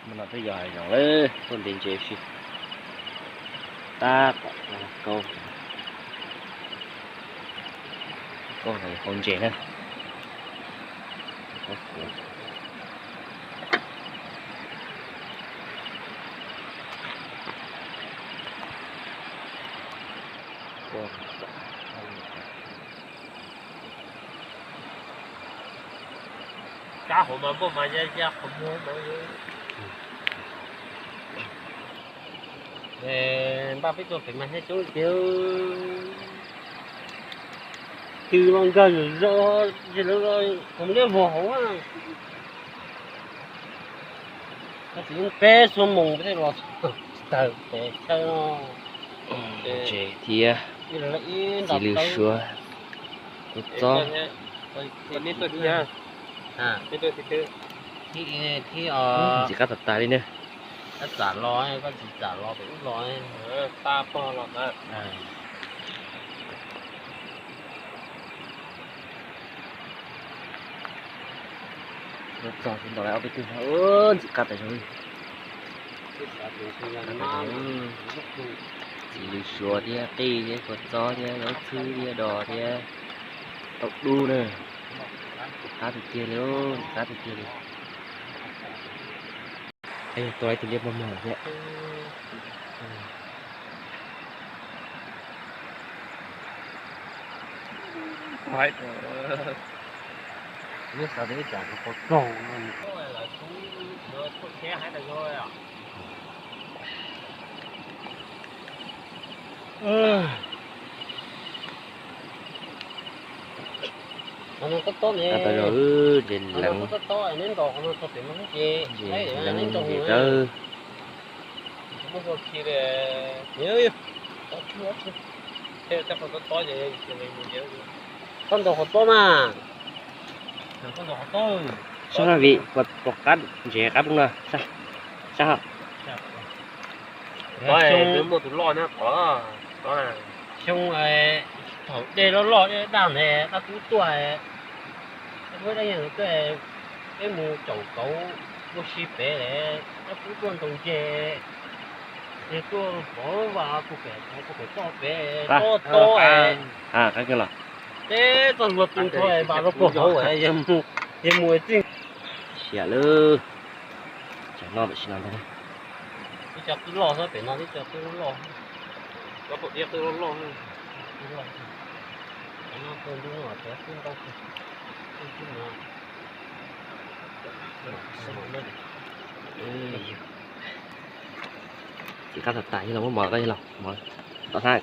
Hmo no twb yog hav zoov lawm, tuaj ntes ntses si. Tab tom kaub, kaub hauv ntses na. Kab hauv mas npauj mas ya ya qhov muag mas. Npaj peb tuaj pem mas thiaj coob tiag. Tw los nkag zom zaws, ces lawv los tus liab vog hauv. Tab sis peb xuab moos peb thiaj los tsis tawg pem chaw no. Ntses thiab txiv lws suav, kua txob. Ntxim qab tas tas li na. Koj txam los, koj tsis txam los pem ub los. Txog tsis ntaus lawm ob peb tug no, ntxim qab tas zog li. Txiv lws suav thiab qij thiab kua txob thiab zaub txhwb thiab dos thiab tau dub na. Qab tiag tiag li, ntxim qab tiag tiag li. Yog tua ib tug liab mog mog thiab. Neb xav tias ib tsam kuv pov kaug no. Qab tas zog, ntses leev, ntses leev ntses dawb. Koj ntaus qhov tob mas. Sab vim pom qab ntses qab no, sab. Muaj tus loj na, xyoo thaum dej loj loj dej daj ntawd dab tub tuaj, dab tub dab yeej tuaj, peb mus caum kauv ua si pem, dab tub tuaj ntaus ntses, ces tuaj pov vas puag pem, puag pem toj pem, tob tob. Teb txoj hlua tu nrho vas rau puag hauv, yawg mus txij. Siam lawm. Tsam no tam sim no ntag. Ib co qwb loj xwb, pem no ib co qwb loj. Qwb loj loj. Txiv qab tas tas, yog los muab mov koj, yog los mov tom hnab.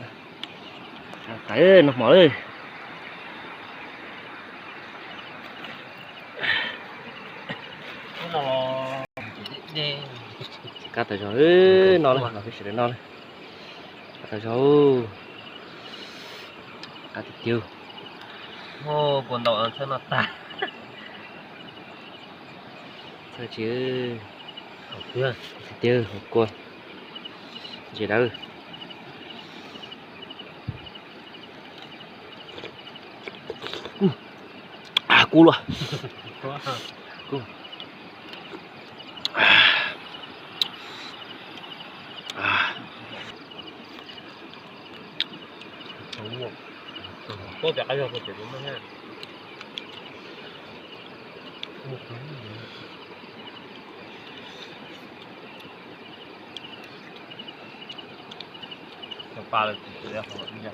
Tas no mov lawm. Txiv qab tas zog no, peb sawv daws noj na. Qab tas zog, qab tiag tiag. Kua ntaus txhawb no tag. Txhawb tsis, tiag tiag hauv kua. Ntses dawb. Kub luaj. Kub. Cov pa lawm tsis txiv qhov ntsa.